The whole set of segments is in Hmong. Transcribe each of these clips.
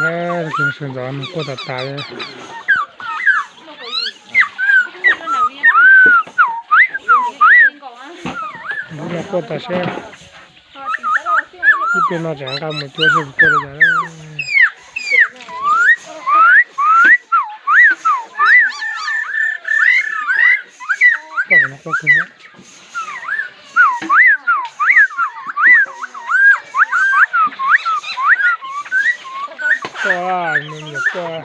Sawv ntxov mus quaj tas tas li. Mus quaj tas seb, ib pliag no tseem nqa mus cuab seb puas tuaj li cas. Quaj, quaj, quaj. Quaj, me nyuam quaj.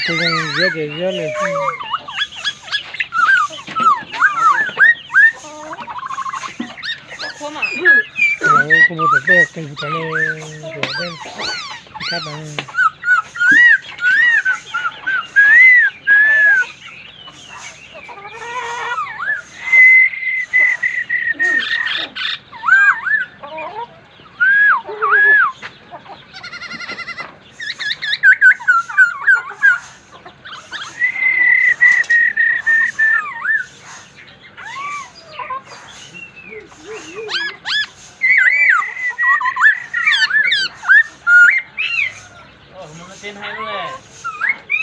Tus zoo ziab ces ziab li. Kuv mus tom tej qis tom ne, tom tej kab tom.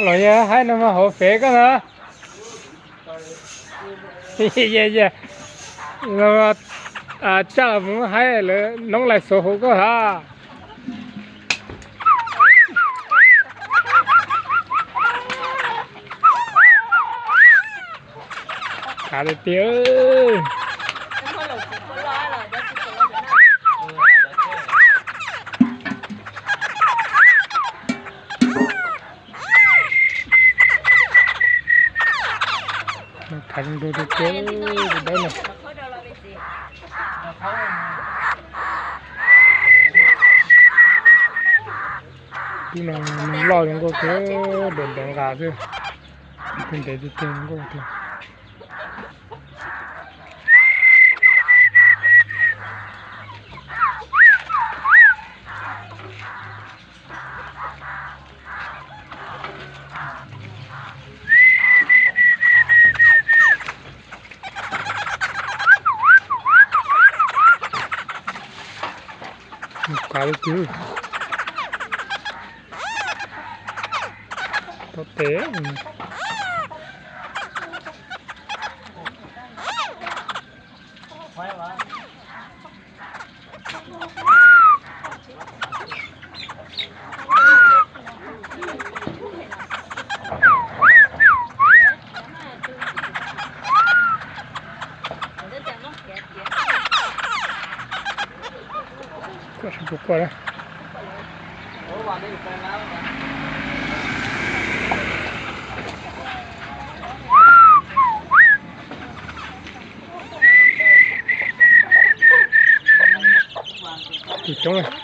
Los yog haib no mas hauv fev koj na. Los caj los mus haib lawv noob lais xauv hauv koj ha. Kav tiag tiag. Khav zoo rau rau dawb no. Tub no loj zoo nkauj kawg, ntev ntev nqa xwb. Tus ntev tiag tiag zoo nkauj tiag. Mus kav li twg. Tau tes. Kuaj sab puas kuaj na. Tus coob,